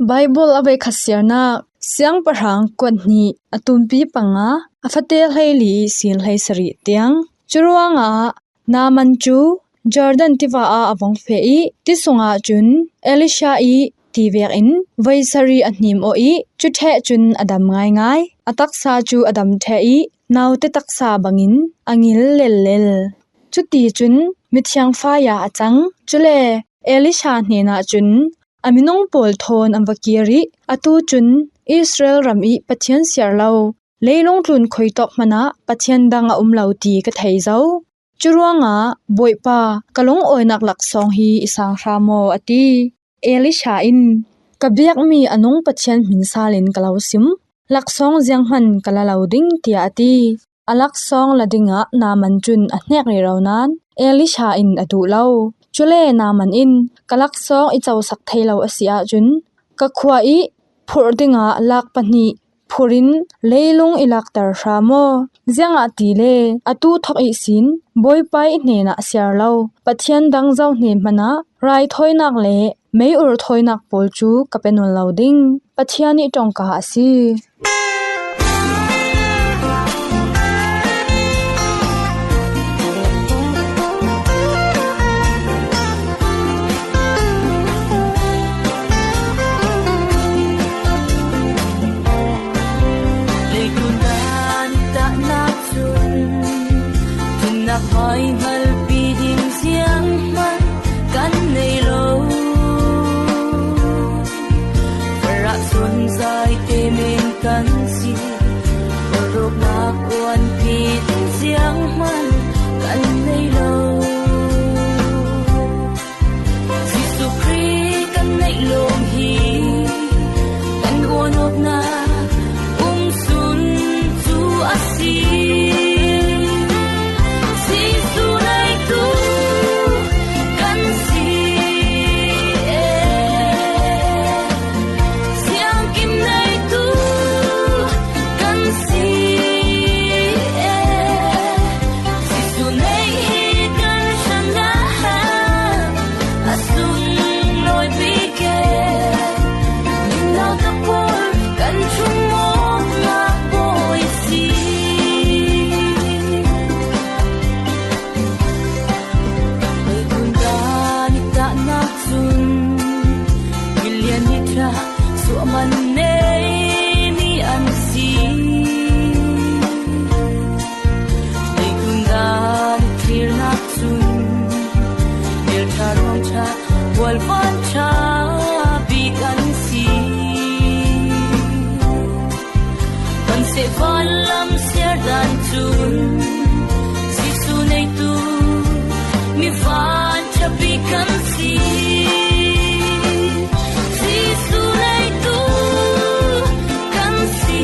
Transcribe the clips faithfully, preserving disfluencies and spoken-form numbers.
Baibal a voikhat siarnak, Siangpahrang kuat hnih, a tumpi panga, a fate hleili, sin hleisarih tiang. Curuangah Naaman cu Jordan tiva ah a vong feh i, ti sungah cun Elisha ih ti vekin voi sarih a hnim awh i, cu ṭheh cun a dam ngaingai. A taksa cu a dam ṭheh i, naute taksa bangin a ngil lellel. Cuticun mithiang fai ah a cang. Cule Elisha hnenah cun a minung pawl thawn an va kir i, atu cun Israel ram ih Pathian siar lo, leilung tlun khoi tawk hmanh ah Pathian dang a um lo ti ka thei zo. Curuangah, Bawipa, ka lungawinak laksawng hi i sang hra maw? A ti. Elisha in, ka biakmi a nung Pathian hmin sal in ka lo sim. Laksawng zianghman ka la lo ding, tiah a ti. A laksawng la dingah Naaman cun a hnek rero nain Elisha in a duh lo. Cule Naaman in, ka laksawng i cosak thei lo a si ahcun, ka khua ih phurh dingah lak pahnih phurh in leilung i lakter hra maw? Ziangahtile atu thawk ihsin Bawipa ih hnenah siar lo Pathian dang zoh hnen hmanh ah raithawinak le mei-ur thawinak pawl cu ka pe nawn lo ding. Pathian ih ṭongka a si. Leitlun dan i tahnak cun thumnak hmai hngalpi ding zianghman kan nei lo. Farah cun zaite men kan si, ruahnak uanpi ding zianghman kan nei lo. Jesuh Khrih kan neih lawng hi kan uanawknak um sun cu a si. Jesuh neitu kan si e, siangkim neitu kan si e. Jesuh neih hi kan hrangah a sunglawi bik e, nau tak pawl kan ṭhum awknak Bawi si. Leitlun dan i tahnak cun milian ni ṭha suahman neimi an si. Leitlun dan i thirnak cun hmelṭha ruangṭha, bualvan ṭha bik an si. Van seh van lam siar dan cun Jesuh neitu mi van ṭha bik kan si. Jesuh neitu kan si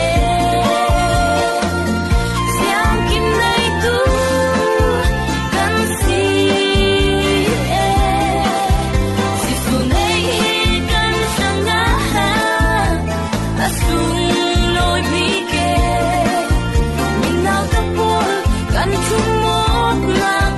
e, siangkim neitu kan si e. Jesuh neih hi kan hrangah a sunglawi bik e, nau tak pawl kan ṭhum awknak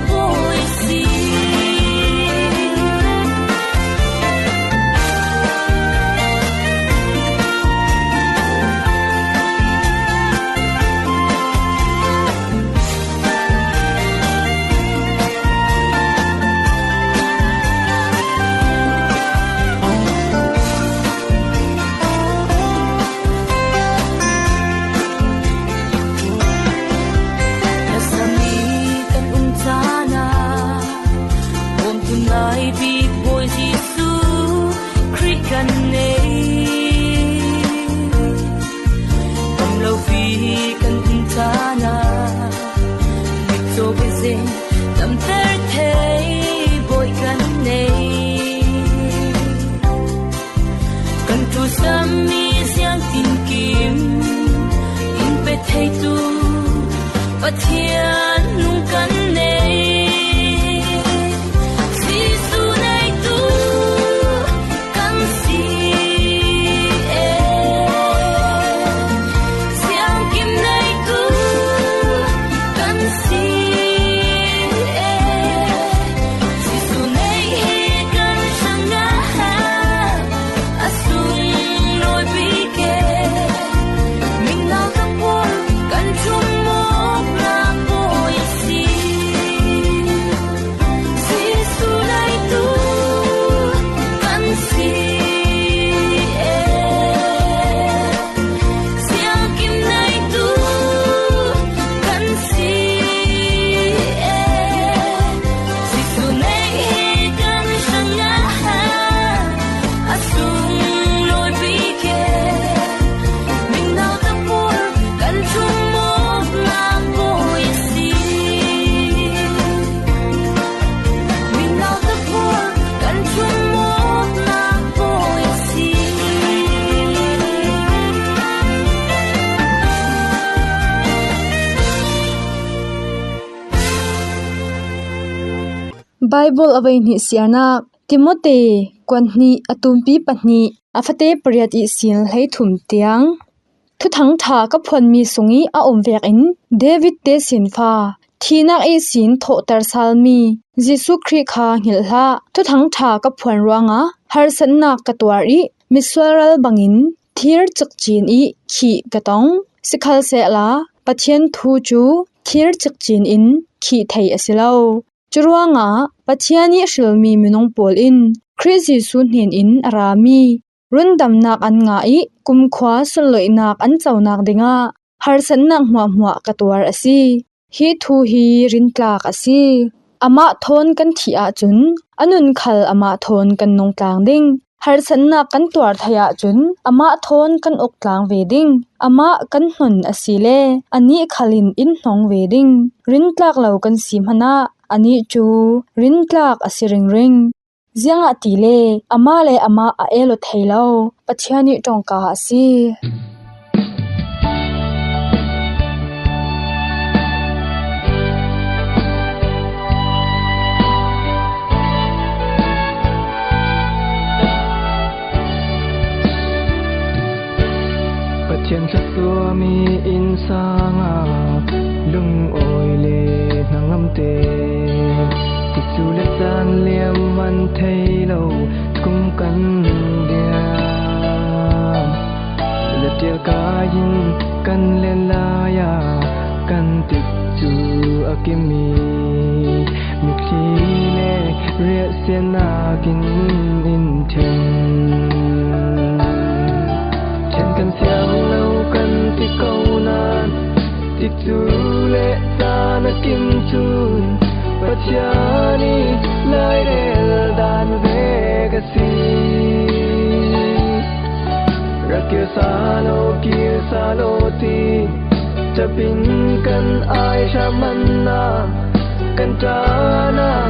Bible a voihnih siarnak, Timote kuan hnih, a tumpi pahnih, a fate pariat ihsin hleithum tiang. Thuthang ṭha ka phuanmi sung ih a um vekin David te sinfa, thihnak ihsin thawhter salmi Jesuh Khrih kha hngilh hlah. Thuthang ṭha ka phuan ruangah harsatnak ka tuar ih misual ral bangin thir cikcin ih khih ka tong. Sikhalsehla Pathian thu cu thir cikcin in khih thei a si lo. Curuangah Pathian ih hrilmi minung pawl in Khrih Jesuh hnenin a rami rundamnak an ngah ih kumkhua sunloihnak an conak dingah harsatnak hmuahhmuah ka tuar a si. Hi thu hi rintlak a si. Amah thawn kan thih ahcun a nun khal amah thawn kan nungtlang ding. Harsatnak kan tuar theih ahcun amah thawn kan uk tlang ve ding. Amah kan hnon asile anih khal in in hnong ve ding. Rintlak lo kan si hmanah anih cu rintlak a si ringring. Ziangahtile amah le amah a el aw thei lo, Pathian ih ṭongka a si. Pathian thluasuahmi innsang ah lungawi le hnangamte, tikcu le caan liam man thei lo kum kan liam. Zatial kai in kan len lai ah kan tikcu a kim ih, mitthli le riahsiatnak in in ṭhen. Ṭhen kan siang lo kan ti ko nain, tikcu le caan a kim cun Pathian ih lairel dan vek a si. Rak kir sal aw, kir sal aw ti ṭap in kan ai hram hmanah kan ṭan ah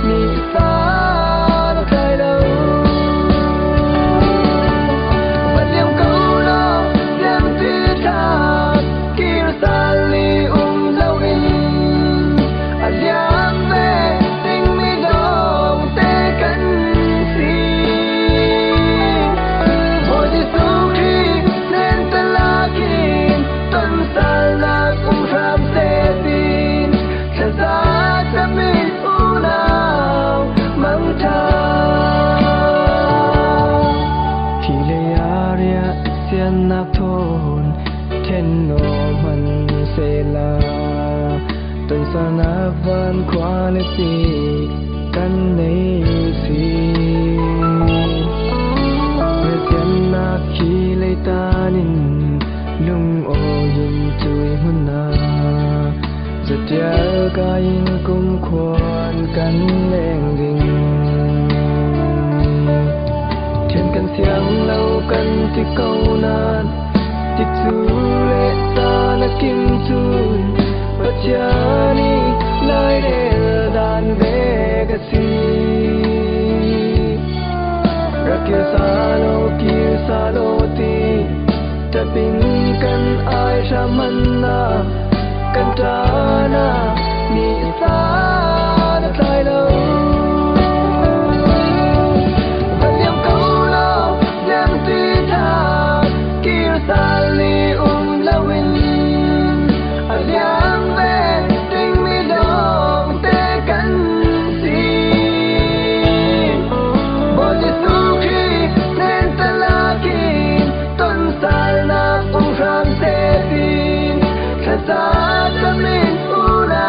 nihsan a tlai lo. Van liam ko law, liampi ṭha kir sal nih um loin a liam ve dingmi lawngte kan si. Bawi Jesuh Khrih hnen talakin tonsalnak um hram seh tiin thazaang cam in unau mangṭha. Thilei ah riahsiatnak thawn ṭhen aw hman sehla, tonsalnak van khua le si kan nei si. Riahsiatnak khi leitan in lungawi in cui hmun ah zatial kai in kumkhuan kan leng ding. Ṭhen kan siang lo kan ti ko nain, tikcu le caan a kim cun Pathian ih lairel dan vek a si. Rak kir sal aw, kir sal aw ti ṭap in kan ai hram hmanah kan ṭan ah nihsan a tlai lo. Van liam ko law, liampi ṭha kir sal nih um loin a liam ve dingmi lawngte kan si. Bawi Jesuh Khrih hnen talakin tonsalnak um hram seh tiin thazaang cam in unau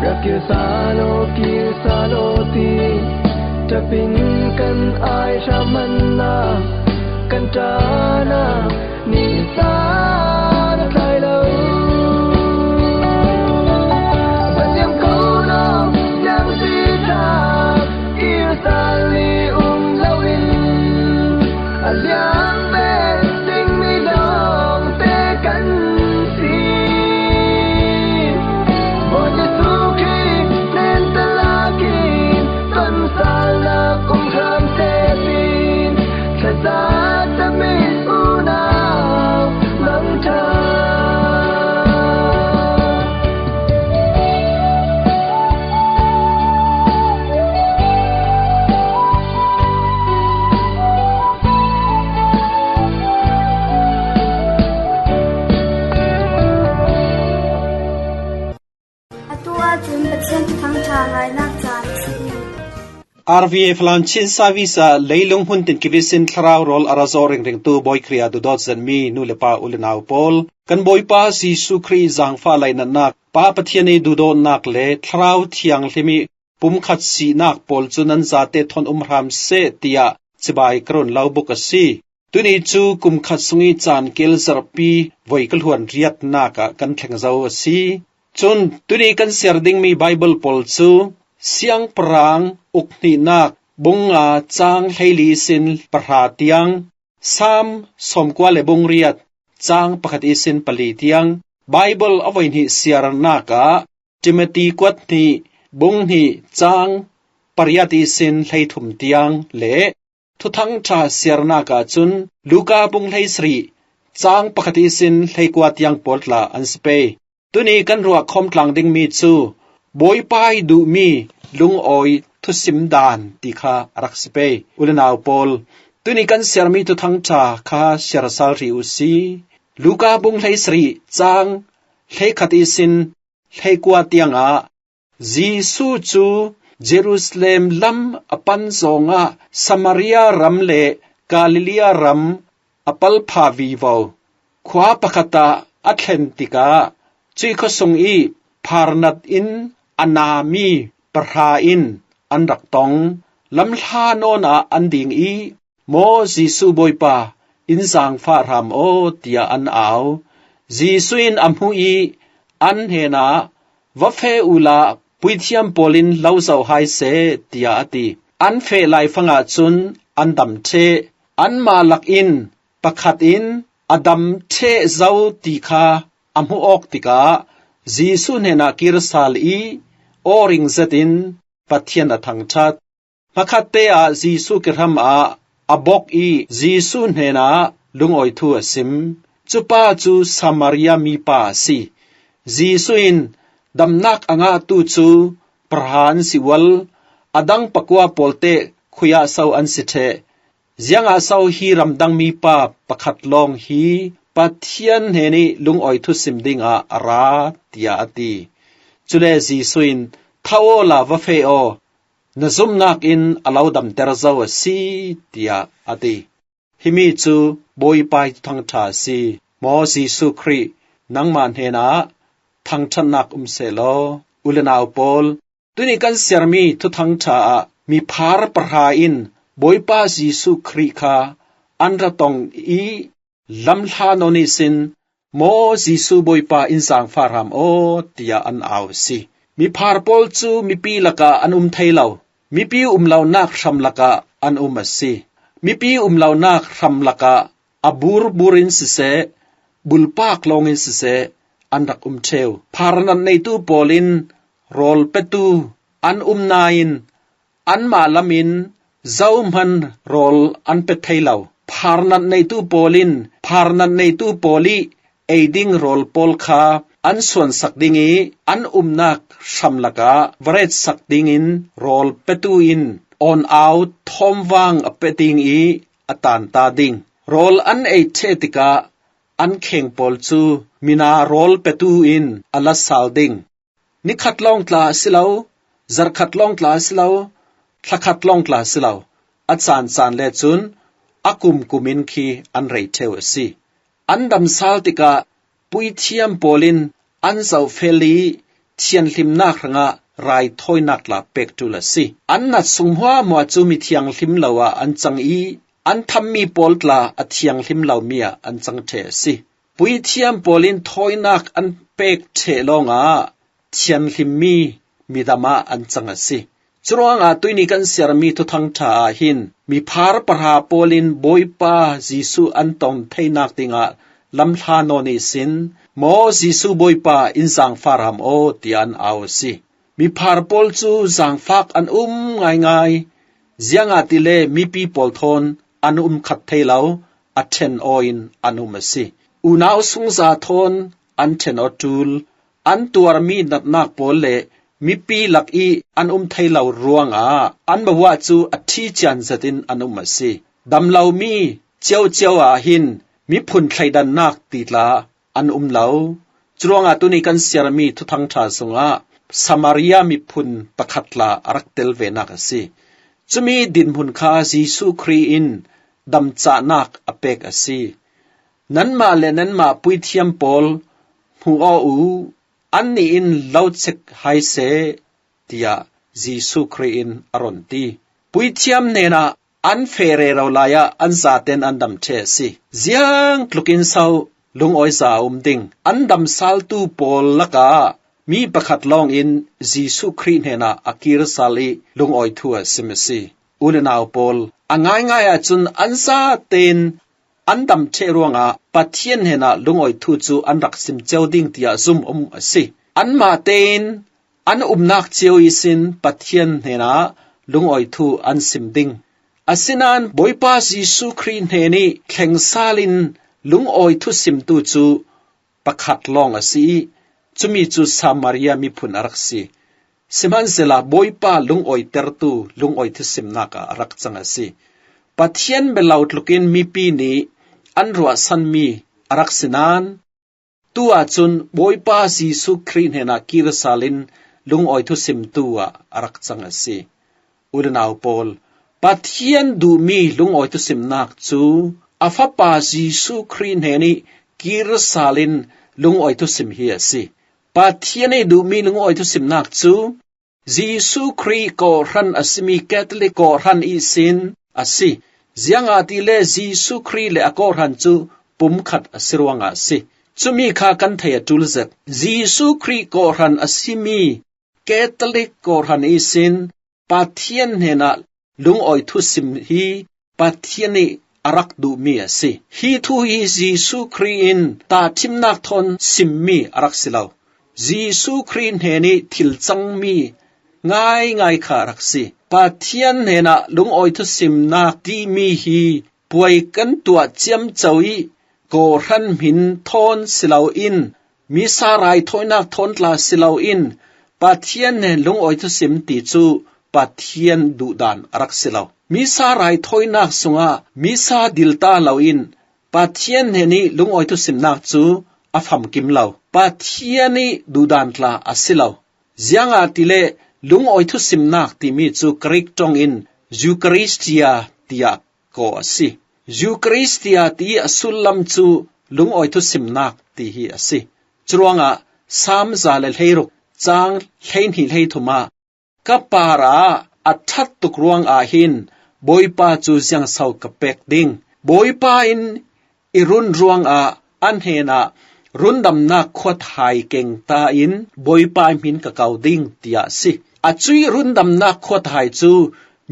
Rak kir sa law, kir sa law ti, ṭapin kan ai hram manna, kan ṭahna nisa na tlai lo. Van liam ko lo, liam si ṭha, kir sa li um loin, a liam ve ding mi lawngte kan si. Bawi Jesuh Khrih hnen talakin, tonsalna kum hram te sin, thlacam tamis unau mangṭha. Atu ahcun Pathian Thuthang ṭha ngainak caan a si. R V A Falam Chin Service ah leilung hmun tin kivisin thlarau rawl a ra zawh ringringtu Bawi Khrih ah duhdawt zetmi nu le pa, u le nau pawl, kan Bawipa Jesuh Khrih zaangfah lainatnak, Pa Pathian i duhdawtnak le Thlarau Thianghlim i pumkhat sinak pawl cu nan zate thawn um hram seh, tiah cibai ka run lo buk a si. Tuni cu kum khat sung i caan kil zarhpi voi ka hluan riatnak ah kan thleng zo a si. Cun tuni kan siar dingmi Baibal pawl cu Siangpahrang ukhnihnak bung nga cang hleili sin pahra tiang, Salm sawmkua le bung riat cang pakhat i sin pali tiang, Baibal a voihnih siarnak ah Timothy kuat hnih bung hnih cang pariat i sin hleithum tiang le Thuthang ṭha siarnak ah cun Luka bung hleisarih cang pakhat i sin hleikua tiang pawl tla an si pei. Tuni kan ruah khawm tlang dingmi cu Bawipa i duhmi lungawi thusim dan ti kha a rak si pei. U le nau pawl, tuni kan siarmi Thuthang ṭha kha siar sal rih u si. Luka bung hleisarih cang hleikhat i sin hleikua tiangah Jesuh cu Jerusalem lam a pan zongah Samaria ram le Galilee ram a palpha vivo. Khua pakhat ah a thlen tikah cuih khuasung i pharnat in a nami pahra in an rak tong. Lamhla nawn ah an ding i, "Maw Jesuh Bawipa, in zaangfah hram aw," tiah an au. Jesuh in a hmuh i an hnenah, "Va feh uhla, puithiam pawl in lo zoh hai seh," tiah a ti. An feh laifang ahcun an dam ṭheh. Anmah lak in pakhat in a dam ṭheh zo ti kha a hmuh awk tikah Jesuh hnenah kir sal i aw ring zetin Pathian a thangṭhat. Hmakhatte ah Jesuh kehram ah a bok i Jesuh hnenah lungawi thu a sim. Cupa cu Samaria mipa a si. Jesuh in damnak a ngahtu cu pahra an si ual, a dang pakua pawl teh khuiah so an si ṭheh. Ziangah so hi ramdang mipa pakhat lawng hi Pathian hnen i lungawi thusim dingah a ra, tiah a ti. Cule Jesuh in, "Tho awla va feh aw, na zumhnak in a lo damter zo a si," tiah a ti. Himi cu Bawipa i Thuthang ṭha a si. Maw Jesuh Khrih, nangmah hnenah thangṭhatnak um sehlaw. U le nau pawl, tuni kan siarmi Thuthang ṭha ah miphar pahra in Bawipa Jesuh Khrih kha an ra tong i lamhla nawn ihsin, "Maw Jesuh Bawipa, in zaangfah hram aw," tiah an au a si. Miphar pawl cu mipi lakah an um thei lo. Mipi um lonak hram lakah an um a si. Mipi um lonak hram lakah a burbur in siseh, bulpak lawng in siseh, an rak um ṭheu. Pharnat neitu pawl in rawl petu an um nain anmah lam in zohman rawl an pe thei lo. Pharnat neitu pawl in pharnat neitu pawl i ei ding rawl pawl kha an suansak ding i an umnak hram lakah va retsak dingin rawl petu in awn-au thawmvang a pe ding i a tanta ding. Rawl an ei ṭheh tikah an kheng pawl cu mina rawl petu in a la sal ding. Nikhat lawng tla a si lo, zarhkhat lawng tla a si lo, thlakhat lawng tla a si lo, a caan caan le cun a kum kum in khi an rei ṭheu a si. An dam sal tikah puithiam pawl in an zohfel i thianhlimnak hrangah raithawinak tla pek ṭul a si. An nat sung hmuahhmuah cu mi thianghlim lo ah an cang i an thammi pawl tla a thianghlim lomi ah an cang ṭheh a si. Puithiam pawl in thawinak an pek ṭheh lawngah thianhlimmi midam ah an cang a si. Curuangah tuihni kan siarmi Thuthang ṭha ah hin miphar pahra pawl in Bawipa Jesuh an ton theinak dingah lamhla nawn ihsin, "Maw Jesuh Bawipa, in zaangfak hram aw," tiah an au a si. Miphar pawl cu zaangfak an um ngaingai, ziangahtile mipi pawl thawn an um khat thei lo, a ṭhen aw in an um a si. Unau sungza thawn an ṭhen aw ṭul, an tuarmi natnak pawl le mipi lak i an um thei lo ruangah an mahuah cu a ṭhi cian zetin an um a si. Dam lomi ciocio ah hin miphun thleidannak ti tla an um lo. Curuangah tuni kan siarmi Thuthang ṭha sungah Samaria miphun pakhat tla a rak tel venak a si. Cumi dinhmun kha Jesuh Khrih in damcahnak a pek a si. "Nanmah le nanmah puithiam pawl hmuh aw u, annih in lo cek hai seh," tiah Jesuh Khrih in a run ti. Puithiam hnenah an feh rero lai ah an zaten an dam ṭheh a si. Ziang tlukin so lungawiza a um ding? An damsaltu pawl lakah mi pakhat lawngin Jesuh Khrih hnenah a kir sal i lungawi thu a sim a si. U le nau pawl, a ngaingai ahcun an zaten an dam ṭheh ruangah Pathian hnenah lungawi thu cu an rak sim cio ding tiah zumh um a si. Anmah tein an umnak cio ihsin Pathian hnenah lungawi thu an sim ding. Asinain Bawipa Jesuh Khrih hnen i thleng sal in lungawi thu simtu cu pakhat lawng a si i, cumi cu Samaria miphun a rak si. Sihmanhsehla Bawipa lungawitertu lungawi thusimnak ah a rak cang a si. Pathian bialo tlukin mipi nih an ruahsanmi a rak si nain, tu ahcun Bawipa Jesuh Khrih hnenah kir sal in lungawi thusimtu ah a rak cang a si. U le nau pawl, Pathian duhmi lungawi thusimnak cu a Fapa Jesuh Khrih hnen i kir sal in lungawi thusim hi a si. Pathian i duhmi lungawi thusimnak cu Jesuh Khrih kawhhran a simi Catholic kawhhran ihsin a si. Ziangahtile Jesuh Khrih le a kawhhran cu pumkhat a si ruangah a si. Cumi kha kan thei a ṭul zet. Jesuh Khrih kawhhran a simi Catholic kawhhran ihsin Pathian hnenah lungawi thusim hi Pathian ih a rak duhmi a si. Hi thu hi Jesuh Khrih in tahṭhimnak thawn simmi a rak si lo. Jesuh Khrih hnen ih thil cangmi ngaingai kha a rak si. Pathian hnenah lungawi thusimnak timi hi puai kan tuah ciamco ih kawhhran hmin thawn si loin, misa raithawinak thawn tla si loin, Pathian hnen lungawi thusim ti cu Pathian duhdan a rak si lo. Misa raithawinak sungah misa dilta loin Pathian hnen ih lungawi thusimnak cu a famkim lo. Pathian ih duhdan tla a si lo. Ziangahtile lungawi thusimnak timi cu Greek ṭong in Eucharistia tiah kawh a si. Eucharistia ti a sullam cu lungawi thusimnak ti hi a si. Curuangah Salm za le hleiruk cang hleihnih hleithum ah, "Ka parah a ṭhat tuk ruangah hin Bawipa cu ziangso ka pek ding? Bawipa in i run ruangah a hnenah rundamnak khuat hai keng ta in Bawipa hmin ka ko ding," tiah a si. A cuih rundamnak khuat hai cu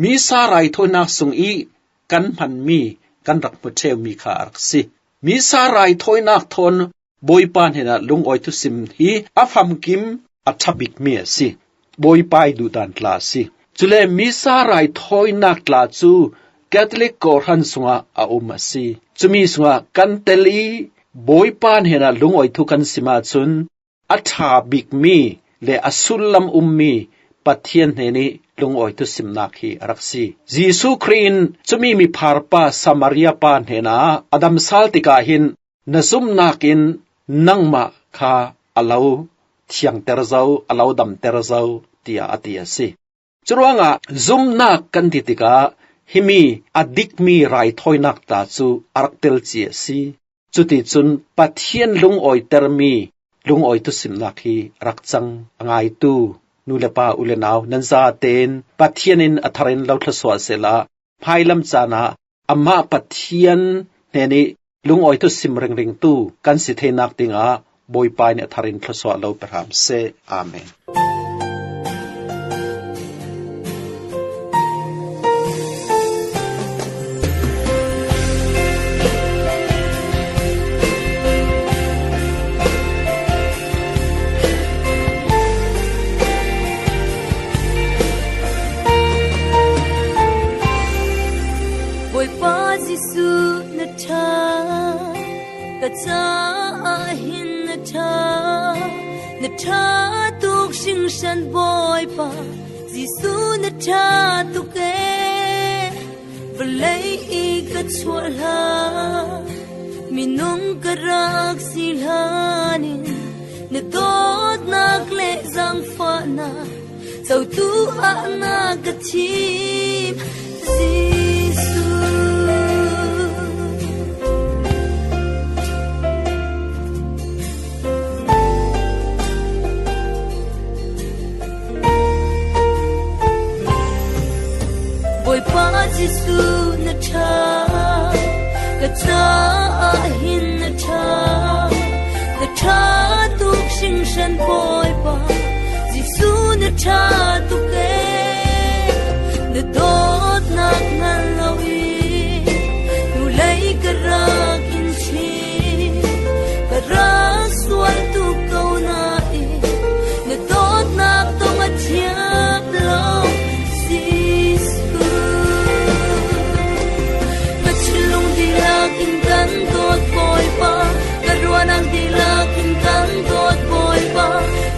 misa raithawinak sung ih kan hmanmi, kan rak hmu ṭheumi kha a rak si. Misa raithawinak thawn Bawipa hnenah lungawi thusim hi a famkim, a ṭha bikmi a si. Bawipa ih duhdan tla a si. Cule misa raithawinak tla cu Catholic kawhhran sungah a um a si. Cumi sungah kan tel ih Bawipa hnenah lungawi thu kan sim ahcun a ṭha bikmi le a sullam ummi Pathian hnen ih lungawi thusimnak hi a rak si. Jesuh Khrih in cumi mipharpa Samaria pa hnenah a damsal tikah hin, "Na zumhnak in nangmah kha a lo thiangter zo, a lo damter zo," tiah a ti a si. Curuangah zumhnak kan ti tikah himi a dikmi raithawinak tla cu a rak tel cia a si. Cuticun Pathian lungawitermi lungawi thusimnak hi a rak cang a ngaitu nu le pa, u le nau, nan zaten Pathian in a tharin lo thluasuah sehla, hmailam caan ah amah Pathian hnen i lungawi thusim ringringtu kan si theinak dingah Bawipa in a tharin thluasuah lo pe hram seh. Amen. Bawipa Jesuh na ṭha, ka caah hin na ṭha, na ṭha tuk hringhran Bawipa, Jesuh na ṭha tuk e. Vawlei i ka chuah hlan, minung ka rak si hlan in, na dawtnak le zaangfahnak cotu ah na ka thim, Jesuh. Bawipa Jesuh na ṭha, ka caah hin na ṭha, na ṭha tuk hringhran Bawipa, Jesuh na ṭha tuk e. Na dawtnak hngal lo i, vawlei ka rak in chim, ka rak sual tuk ko nain, na dawtnak tong a thiap lo, Jesuh. Ka thinlung dihlak in kan dawt Bawipa, ka ruahnak dihlak in kan dawt Bawipa,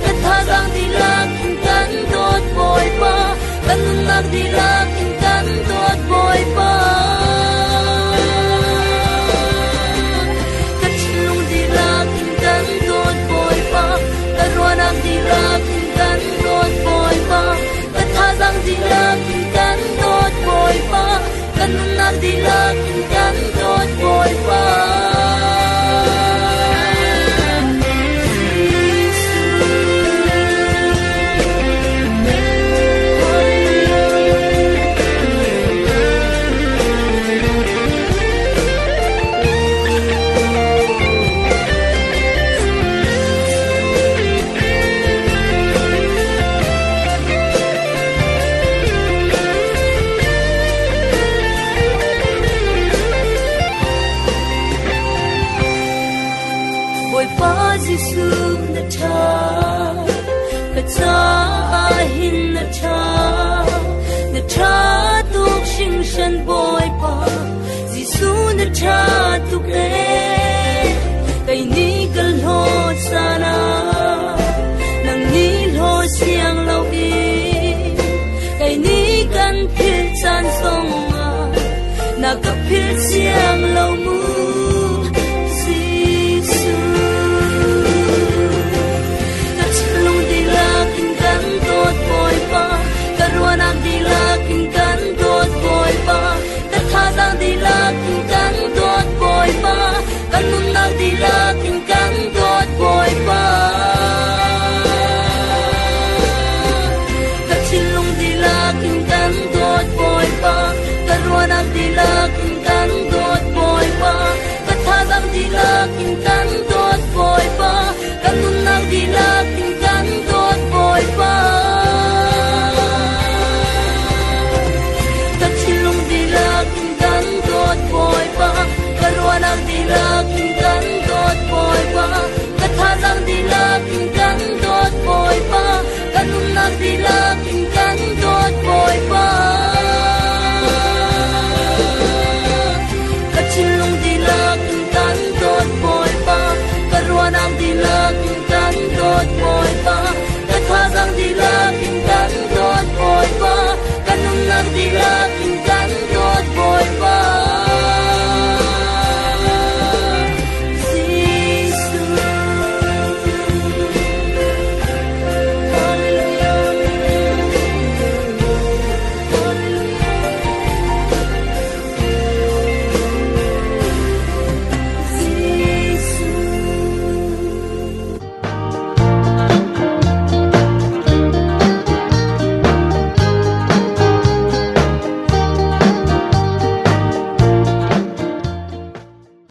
ka thazaang dihlak in kan dawt Bawipa, ka nunnak dihlak in kan dawt Bawipa. Ka thinlung dihlak in kan dawt Bawipa, ka ruahnak dihlak in kan dawt Bawipa, ka thazaang dihlak in kan dawt Bawipa, ka nunnak dihlak in kan dawt Bawipa. Bawipa Jesuh na ṭha, ka caah hin na ṭha, na ṭha tuk hringhran Bawipa, Jesuh na ṭha tuk e. Kei nih ka hlawt caan ah, nang nih hlaw siang lo i, kei nih kan philh caan zongah, na ka